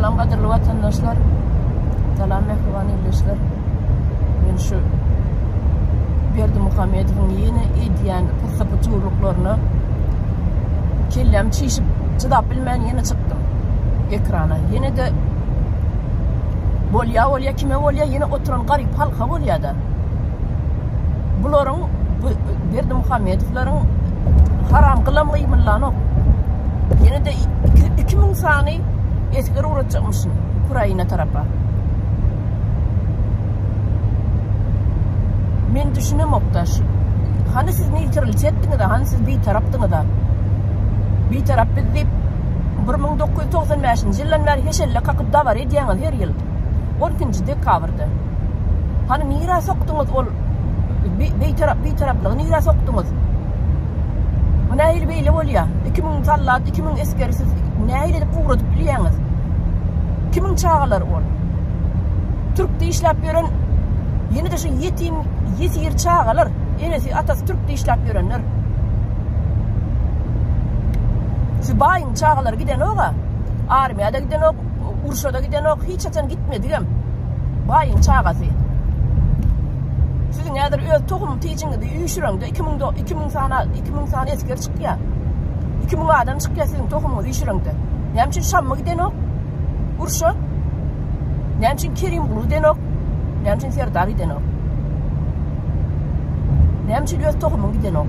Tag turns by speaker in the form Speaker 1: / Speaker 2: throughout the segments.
Speaker 1: Salam gadyrly watandaşlar. Salam mähriban ildeşler. Men şu Berdimuhamedowyň ýene edýän pyssy-pyçurlyklaryna kelläm çişip çydap bilmän ýene çykdym ekrana. Ýene-de bolýa bolýa kime bolýa ýene oturan garyp halka bolýa-da. Bularyň bu Berdimuhamedowlaryň haram gylam gymyllanok. Ýene-de 2000 sany esger ugratjakmyşyn Ukraina tarapa. Men düşünemok-da şu. Hany siz neýtralitetdiňiz-a, hany siz bitarapdyňyz-a? Bitarap biz diýip 1995-nji ýyldan bäri heşelle kakyp dabara edýäňiz her ýyl. 12-nji dekabrda. Hany nirä sokduňyz ol bitarap bitaraplygy nirä sokduňyz? Bu nähili beýle bolýar? 2000 sallat, 2000 esgeri siz nähili edip ugradyp bilýäňiz? Kimiň çagalary ol? Türkde işläp ýören ýene-de şu ýetim, ýesir çagalar, enesi, atasy türkde işläp ýörenler. Şu baýyň çagalary gidenok-a. Armiýa-da gidenok, urşa-da gidenok, hiç haçan gitmedigem. Baýyň çagasy. Siziň häzir öz tohum tijiňizi üýşüreňde 2000 2000 sany 2000 sany esger çykýar. 2000 adam çykýar siziň tohumyňyzy üýşüreňde. Näme üçin Şammy gidenok? Urşa. Näme üçin Kerimguly gidenok? Näme üçin Serdar gidenok? Näme üçin öz tohumyň gidenok?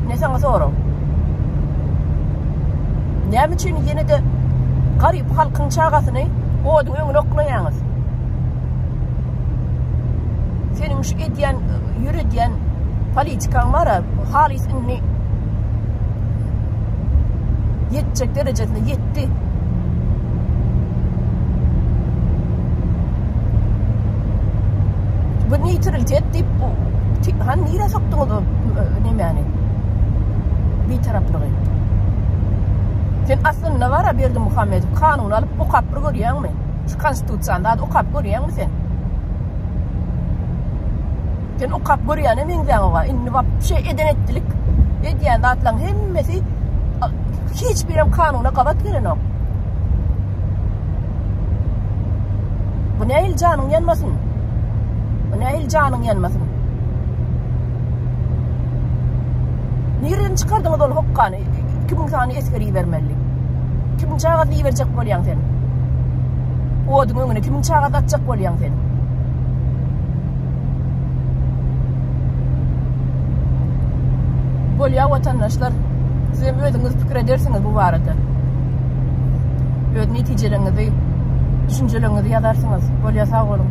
Speaker 1: Ne saňa sorag. Näme üçin ýene-de garyp halkyň çagasyny oduň öňüne oklaýaňyz? Seniň şu edýän, ýöredýän politikaň bar-a, halys indi ýetjek derejesine ýetdi. Bu neýtralitet diýip, hany nirä sokduňyz o nemäni? Bitaraplygy. Sen aslynda bar-a Berdimuhamedow kanuny alyp okap bir görýäňmi? Şu konstitusiýany zat okap görýäňmi sen? Sen okap görýäne meňzäňoga. Indi wapşe eden etdilik edýän zatlaryň hemmesi hiç birem kanuna gabat gelenok. Bu nähili janyň ýanmasyn? Bu nähili janyň ýanmasyn? Nireden çykardyňyz ol hokgany? 2000 sany esger ibermeli. Kimiň çagasyny iberjek bolýaň sen? Oduň öňüne kimiň çagasyny atjak bolýaň sen? Bolýa watandaşlar, siz hem özüňiz pikir edersiňiz bu barada. Öz netijeleriňizi, düşünjeleriňizi ýazarsyňyz. Bolýa sag boluň.